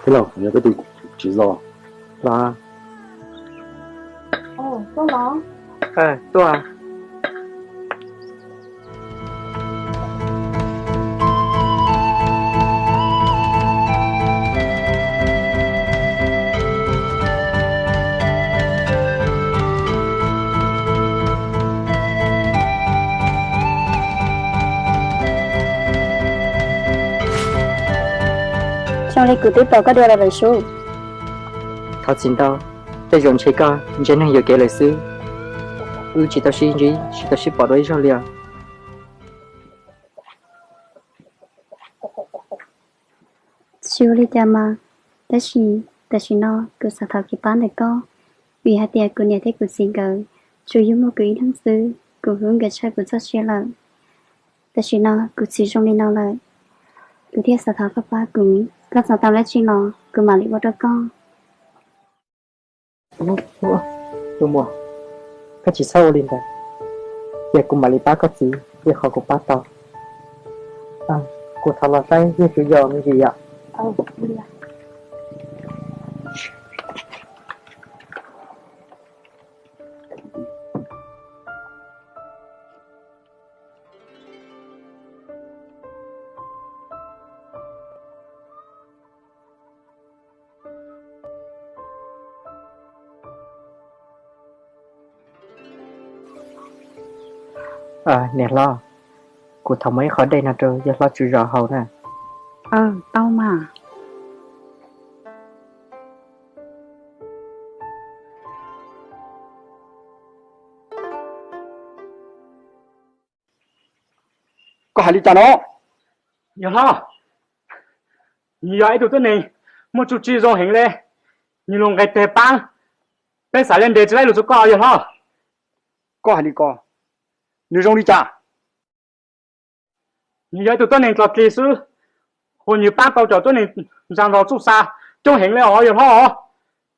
Tij laug, yog peb tus tsis los los. Tuaj. Zoo li kuv twb pom koj dua los lawm sub. Thov txim ntau, tej zaum ntshe koj ntsia neeg yuam kev lawm xwb. Wb tsis tau sib ntsib, tsis tau sib pom dua ib zaug li os. Tsis ua li cas mas, tab sis tam sim no kuv xav thov kev pab ntawm koj, vim hais tias kuv niam thiab kuv txiv nkawd tsuas yug muaj kuv ib leeg xwb, kuv hlub nkawd tshaj kuv txoj sia lawm. Tam sim no kuv txiv zoo li no lawm, kuv thiaj xav thov koj pab kuv, koj xav tau dab tsi los kuv mam li ua rau koj. Tus muam, koj tsis txhob ua li ntawd, cia kuv mam li pab koj txiv li qhov kuv pab tau. Kuv thov los saib yog tsuas yog me ntsis yom. Niam hlob, kuv thov muab ib qho dej no rau yawg hlob tswv zos haus na. Tau mas. Koj hais li cas no? Yawg hlob, nws yog ib tug tuab neeg muaj txuj ci zoo heev li, nws lus nqes teg pab, peb xav li ntes tsis laib lus rau koj yawg hlob. Koj hais li ko, nws zoo li cas? Nws yog ib tug tuab neeg dlog dlig xwb, hu nws pab tau cov tuab neeg ntsa nrog txuj xa coob heev li os yawg hlob.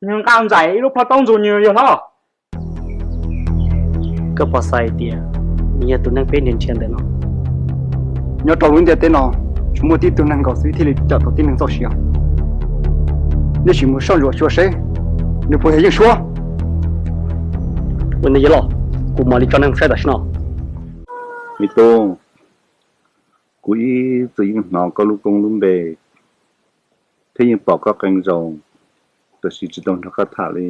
Nws nqa ntxaim ib lub plhaub taub ntxug nws yawg hlob. Koj puas xav hais tias nws yog tus neeg peb nrhiav nrhiav ntawm no? Nyob rau lub ntiaj teb no, tsuas muaj tib tug neeg nkaus xwb thiaj li cawm tau tib neeg txoj sia. Nej sim mus soj ntsuam xyuas seb nws puas yog Yeej Suab. Ua ntej yawg hlob, kuv mam li tso neeg mus saib tam sim no. Me tub, kuv ib txwm yeej hnov koj lub koob lub npe thiab yeej pom koj qee zaus, tab sis tsis tau nrog koj tham li.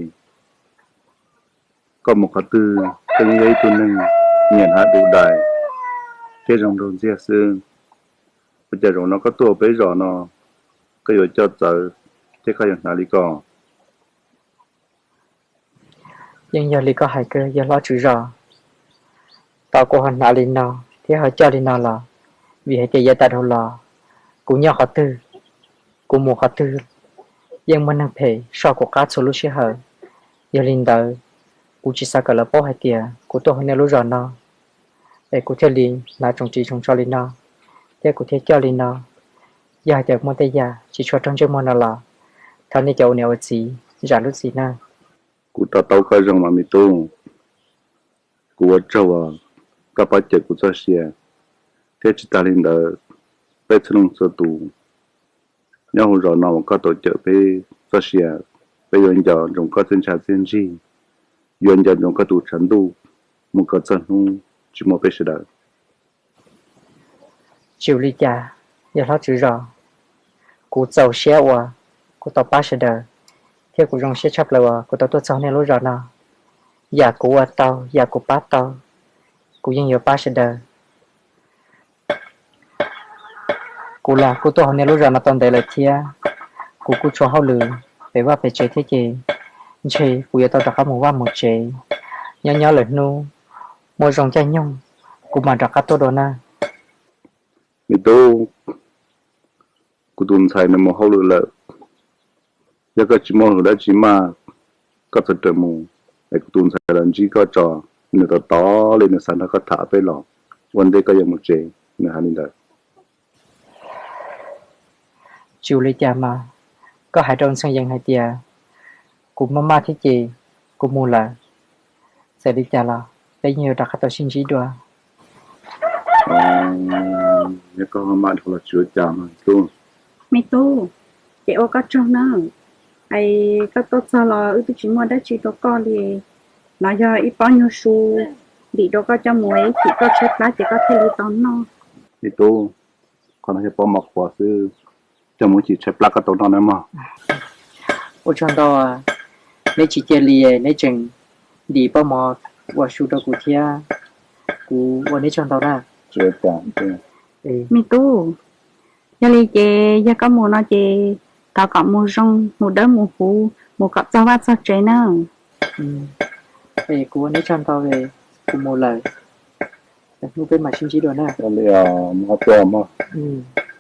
Koj mus qhov twg koj yeej yog ib tug neeg nyiam hnav du dais thiab zoo nraug ntxiag xwb. Ua cas zaum no koj tuaj peb zos no, koj yuav coj txawv thiab koj yuav hnav li ko? Yeej yog li koj hais kawg yawg hlob tswv zos. Tau kuv ho hnav li no thiab ho coj li no los Vim hais tias yav tas dhau los, kuv nyob qhov twg, kuv mus qhov twg, yeej muaj neeg phem soj kuv qab txhua lub sij hawm. Yog li ntawd, kuv tsis xav kom lawv paub hais tias kuv tuaj hauv nej lub zos no, es kuv thiaj li hnav tsoos ris tsoos tso li no, thiab kuv thiaj coj li no. Yog hais tias muaj tej yam tsis tshua raug ntsej muag no los, thov nej cov ua niam ua txiv zam lub txim na. Kuv to taub koj zoo mas me tub, kuv ua tsaug uas koj pab cawm kuv txoj sia, thiab tsis tas li ntawd, peb txhua leej txhua tus nyob hauv zos no uas koj tau cawm peb txoj sia, peb yuav nco ntsoov koj txiaj ntsha txiaj ntsig, yuav nco ntsoov koj tus tshav ntuj mus kom txog hnub tsis muaj peb sawv daws. Tsis ua li cas, yog hlob tswv zos, kuv txaus siab uas kuv tau pab sawv daws, thiab kuv zoo siab tshaj plaws uas kuv tau tuaj txog nej lub zos no. Yam kuv ua tau, yam kuv pab tau, kuv yeej yuav pab sawv daws. Kuv los kuj tuaj hauv nej lub zos no tau ntev lawm thiab, kuv kuj tshuav hauj lwm pem vaj pem tsev thiab ces ntshe kuv yuav tau rov qab mus vaj mus tsev. Nyob nyob lwm hnub muaj zoo caij nyoog, kuv mam rov qab tuaj dua na. Me tub, kuv tus ntxhais nws mus hauj lwm lawm, yog koj tsis muaj hauj lwm dab tsi mas koj txhob rawm mus, es kuv tus ntxhais los ntsib koj tso, nws tos tos li nws xav nrog koj tham peb los, ua ntej koj yuav mus tsev, nws hais li ntawd. Tsis ua li cas mas, koj hais rau Ntxhee Yees hais tias kuv maj maj thiab ces kuv mus lawm, txawm li cas los peb yeej yuav rov qab tau sib ntsib dua. Yog koj maj dhau los tsis ua cas mas tub. Me tub, ces ua koj tsaug na, es koj tuaj txog los wb twb tsis muaj dab tsi rau koj li, los yog ib pob nyuag su ntim rau koj coj mus ib chim koj tshaib plab ces koj thiaj li tau noj. Me tub, qhov no yog pob mov qhuav xwb, coj mus ib chim tshaib plab koj tau noj na mog. Ua tsaug ntau, neb tsis cia li, neb tseem ntim pob mov ua su rau kuv thiab, kuv ua neb tsaug ntau na. Me tub, yog li ces yog koj mus no ces thov kom mus zoo, mus dawb mus huv, mus kom txog vaj txog tsev na. Es kuv ua neb tsaug ntau, kuv mus lawm, hnub peb mam sib ntsib dua na.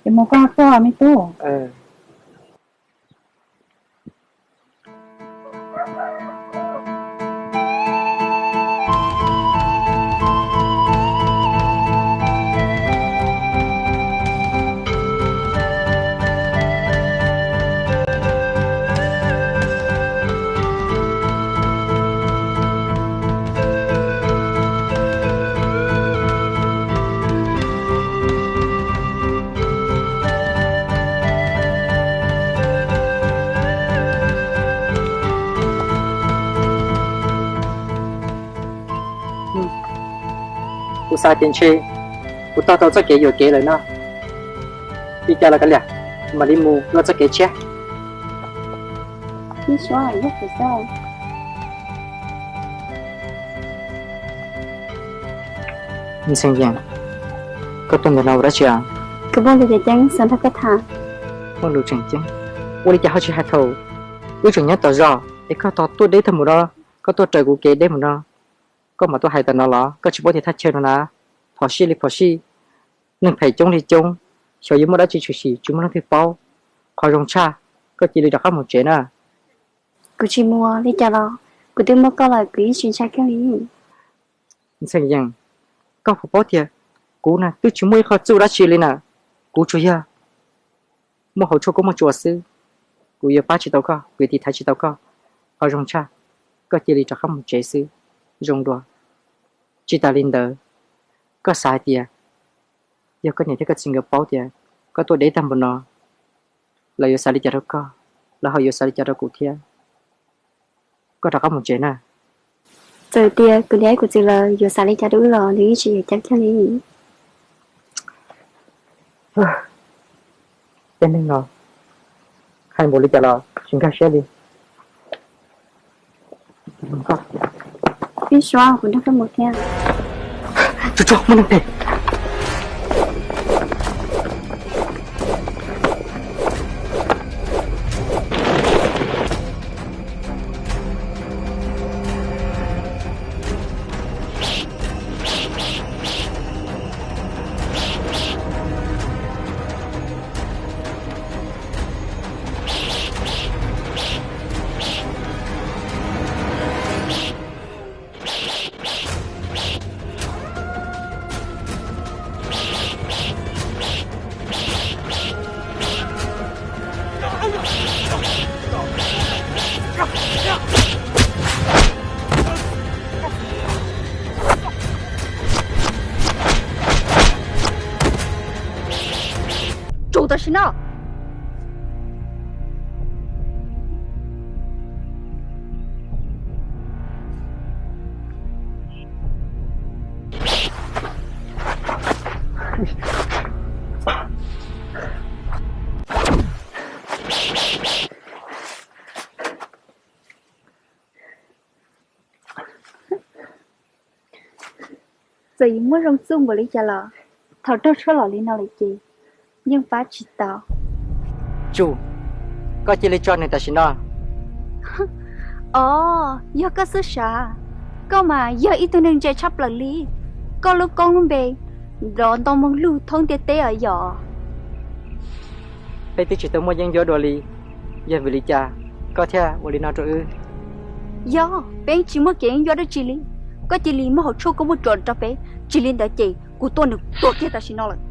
Ces mus koj tuaj me tub. Kuv xav tias ntshe kuv taug tau txoj kev yuam kev lawm no. Li cas los kav liam, mam li mus dua txoj kev tshiab. Ntxhee Yees, koj tuaj ntawm no ua dab tsi? Kuv muaj lus tseem ceeb xav nrog koj tham. Muaj lus tseem ceeb? Ua li cas ho tsis hais thaum wb tseem nyob tom zos es koj tos tuaj deb tag mus no, koj tuaj raws kuv kev deb mus no, koj mam tuaj hais tam no los? Koj tsis paub tias thaj chaw no na, phom sij li phom sij, neeg phem coob li coob, xyov yuav muaj dab tsi tshwm sim tsis muaj leej twg paub. Qhov zoo tshaj, koj cia li rov qab mus tsev na. Kuv tsis mus li cas los, kuv twb muaj koj lawm kuv yeej tsis ntshai koj li. Ntxhee Yees, koj puas paub tias kuv na twb tsis muaj ib qho txuj dab tsi li na, kuv tsuas yog muaj hauv tshuaj kub muaj tshuaj xwb. Kuv yuav pab tsis tau koj, kuv yuav tiv thaiv tsis tau koj. Qhov zoo tshaj, koj cia li rov qab mus tsev xwb zoo dua. Tsis tas li ntawd, koj xav hais tias yog koj niam thiab koj txiv nkawd paub tias koj tuaj deb tag npaum no, lawv yuav xav li cas rau koj, lawv ho yuav xav li cas rau kuv thiab? Koj rov qab mus tsev na. Txawm tias kuv niam kuv txiv lawv yuav xav li cas rau wb los nws yeej tsis yuav ceeb kiag li. Tej neeg no hais npaum li cas los tsis nkag siab li. Peb suav, kuv nrog koj mus thiab. Tsuag tsuag, muaj neeg phem. tam sim no. Txawm yus muaj zoo txuj npaum li cas los thaum raug tshuaj los li no lawm ces yeej pab tsis tau. Tsum, koj cia li tso nws tam sim no. Os, yog koj xwb sav. Koj mas yog ib tug neeg ntse tshaj plaws li. Koj lub koob lub npe nrov nto moog lug thoob ntiaj teb os yom. Peb twb tsis tau muaj yeeb ncuab dua li, yog vim li cas koj thiaj ua li no rau wb? Yog peb tsis muaj kev yeeb ncuab dab tsi li, koj cia li muab hauv tshuaj koob muaj tsuas rau peb, tsis li ntawd ces kuv tua nws tuag kiag tam sim no lawm.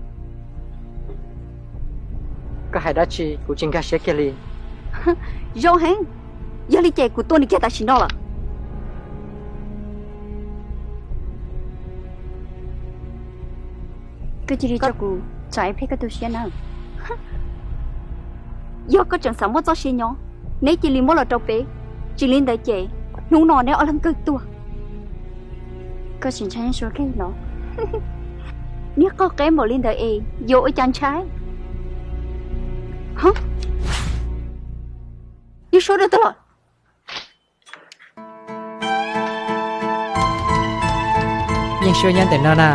Koj hais dab tsi kuv tsis nkag siab kiag li. Zoo heev, yog li ces kuv tua nws kiag tam sim no lawm. Koj cia li tso kuv tso ib pliag koj tu siab na. Yog koj tseem xav muaj txoj sia nyob, neb cia li muab los rau peb, tsis li ntawd ces hnub no neb ob leeg kawg tuag. Koj tsis ntshai yeej suab kiag los? Niag qaug qeb npaum li ntawd es yuav ua cas ntshai? Yeej suab dua twg los? Yeej suab nyob ntawm no na.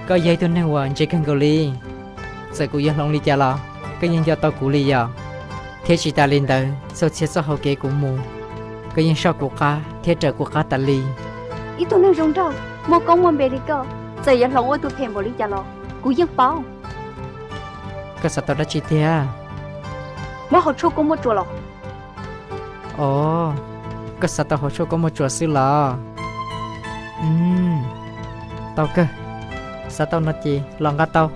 Koj yog ib tug neeg uas ntse kawg nkaus li. Txawm kuv yuav hloov li cas los koj yeej nco tau kuv li yom. Thiab tsis tas li ntawd, txhua txhia txoj hau kev kuv mus, koj yeej soj kuv qab thiab raws kuv qab tas li. Ib tug neeg zoo nraug, muaj koob muaj npe li koj, txawm yuav hloov ua tus phem npaum li cas los kuv yeej paub. Koj xav tau dab tsi tiag? Muab hauv tshuaj koob muaj tsuas los. Os, koj xav tau hauv tshuaj koob muaj tsuas xwb los? Tau kawg, xav tau no ces los nqa tau.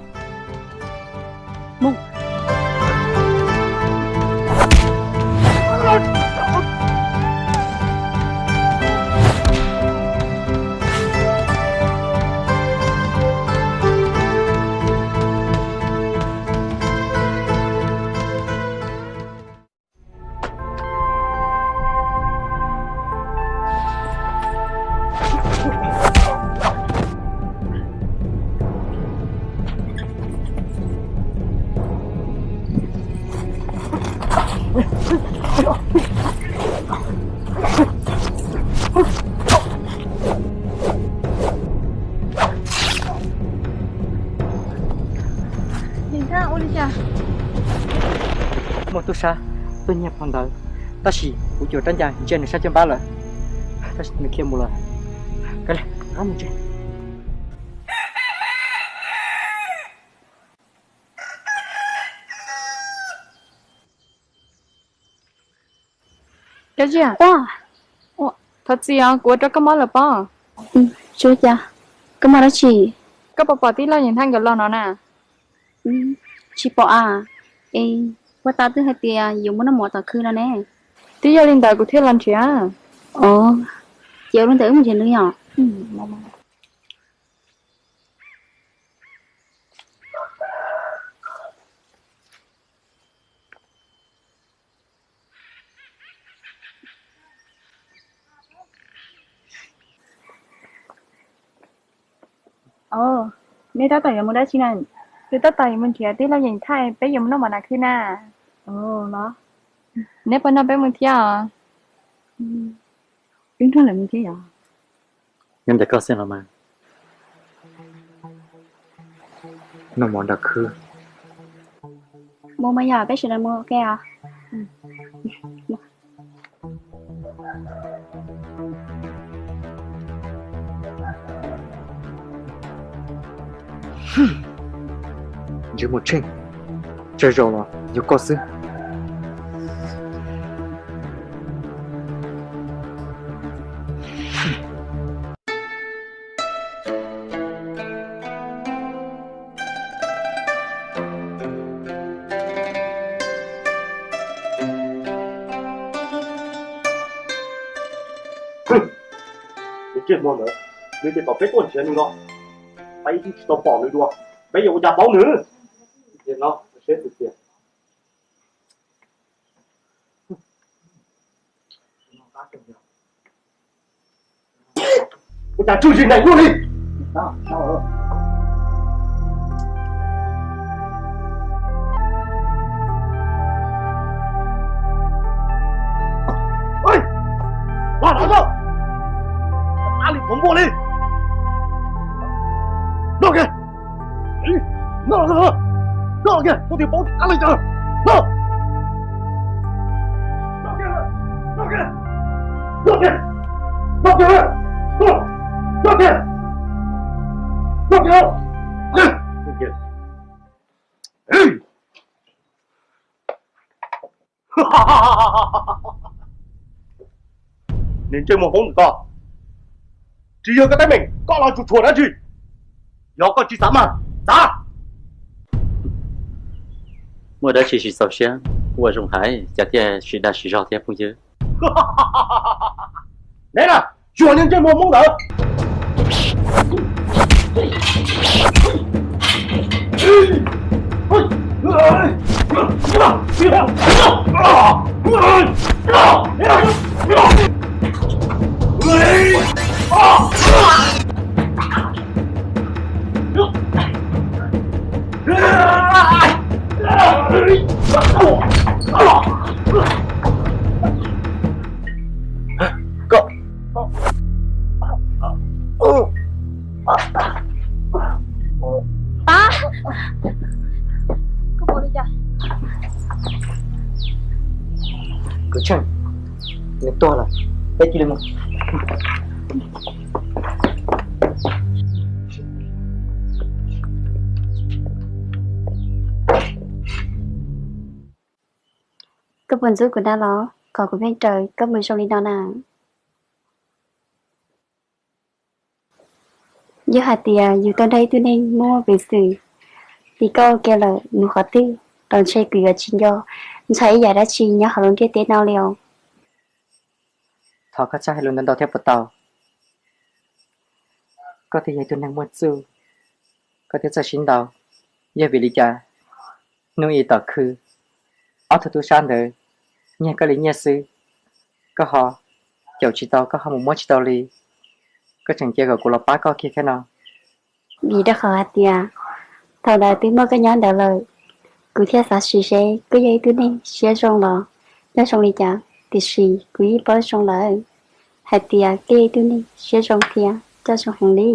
Muaj tub sab tuaj nyiag phau ntawv, tab sis kuv cuam rab ncas ntsia nws sab caj npab lawm, tab sis nws khiav mus lawm. Kav liam, rov qab mus ntsia. Thov txim os, kuv ua rau koj mob lawm pob. Koj mob dab tsi? Koj puas pom tij laug Yeem Thaj nkawd los no na? Tsis pom a. Es puag ta twb hais tias yuav mus noj mov tom khw no ne. Twb yog li ntawd kuv thiaj los nrhiav. Os, ces ua li ntawd wb mus nrhiav nws yom. Os, neb tab tom yuav mus dab tsi na? Kuv tab tom yuav mus nrhiav tij laug Yeem Thaj, peb yuav mus noj mov tom khw na. Los, neb puas nrog peb mus thiab os? Wb nrog lawv mus thiab yom. Nyob ntawm koj xwb los mas. Noj mov nram khw. Mus mas yog peb sawv daws mus ua ke os. Ntsej muag Tsheej, tsawg zaus los yog koj xwb. Ntsej muag ntawd, nws tias kom peb tuaj nrhiav nws no, peb twb tsis tau pom nws dua, peb yuav ua cas paub nws? Tiam no Ua cas tswj zis neeg luaj li? Los, los, los! Ab li qhov muag li! Noj kiag! Noj, noj, noj! Noj kiag, koj twb paub ab li cas! Noj! Noj kiag! Noj kiag! Noj kiag! Noj kiag! Noj kiag! Noj kiag! Niag ntsej muag Hmoob ko, tsis yog koj teeb meem, koj los tsuas tshuam dab tsi? Yog koj tsis xav mag, xav. Muaj dab tsi tsis txaus siab ua zoo hais, cas thiaj sim dag sim zog thiab phooj ywg? Ne na, xyuas niag ntsej muag Hmoob ntawd. Koj, pab, koj pom li cas? Kuv tsheej nws tuag lawm, peb cia li mus. Koj puas ntxub kuv na los kom kuv pheej raws koj mus zoo li no na? Yog hais tias yus tau nrog ib tug neeg muaj peev xwm li koj ua ke lawm mus qhov twg los ntshe kuv yuav tsis nco ntshai ib yam dab tsi nyob hauv lub ntiaj teb no li os. Thov koj txhob hais lus ntau ntau thiab puas tau? Koj twb yog ib tug neeg muaj txuj, koj thiaj txawj sib ntaus. Yog vim li cas hnub ib tom khw ob tug tub sab ntawd nyiag koj li nyiaj xwb, koj ho caum tsis tau, koj ho mus muab tsis tau li, koj tseem cia kom kuv los pab koj kiag thiab no? Vim rau qhov hais tias thaum ntawd twb muaj koj nyob ntawd lawm, kuv thiaj xav sim seb koj yog ib tug neeg siab zoo los nyob zoo li cas, tiam sis kuv yeej paub zoo lawm hais tias koj yog ib tug neeg siab zoo thiab coj zoo heev li.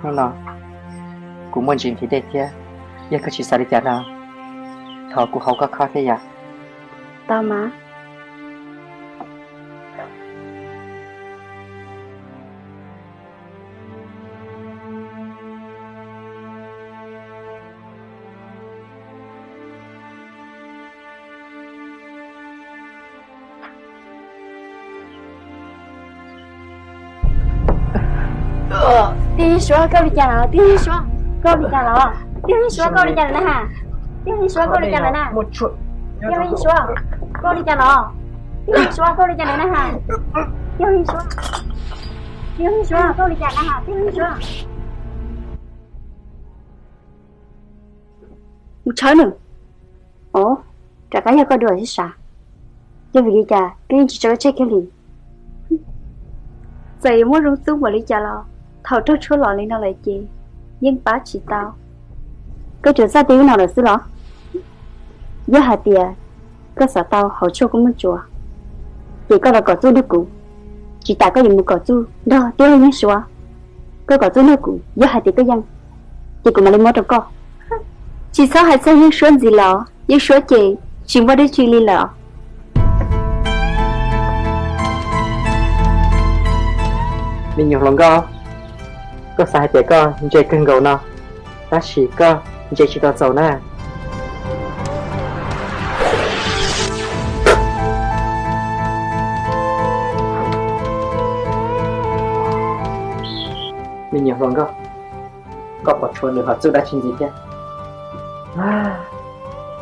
Hnub no kuv muaj ntsis nqhis dej thiab, yog koj tsis xav li cas no, thov kuv haus koj khob thiab yom. Tau mas. Tij Suav, koj ua li cas lawm? Tij Suav, koj ua li cas lawm? Tij Suav, koj ua li cas lawm na? Tij Suav, koj ua li cas lawm na? Tij Suav, koj ua li cas lawm? Tij Suav, koj ua li cas lawm na? Tij Suav, Tij Suav, koj ua li cas na? Tij Suav. Mus tshawb nws. Ov, rov qab yog koj dua sib sav. Yog vim li cas koj yeej tsis tso koj tseg kiag li? Txawm yuav muaj zoo txuj npaum li cas los thaum raug tshuaj los li no lawm ces yeej pab tsis tau. Koj tsuas txaj ti ub no lawm xwb los? Yog hais tias koj xav tau hauv tshuaj koj muaj tsuav, ces koj los kom txuj nrog kuv. Tsis tas koj yuav mus kom txuj nrog tib Yeeb Suav. Koj kom txuj nrog kuv, yog hais tias koj yeej, ces kuv mam li muab rau koj. Tsis txhob hais txog Yeeb Suav ntxiv los, Yeeb Suav ces tsis muaj dab tsi li lawm. Me nyuam hluas nkauj, koj xav hais tias koj ntse kawg nkaus no, tab sis koj ntse tsis tau txaus na. Me nyuam hluas nkauj, koj puas tshuav lwm hom txuj dab tsi ntxiv thiab?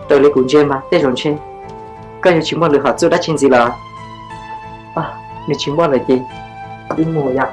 Raws li kuv ntsia mas tej zaum ntshe koj yuav tsis muaj lwm hom txuj dab tsi ntxiv los? Nws tsis muaj lawm ces wb mus yom.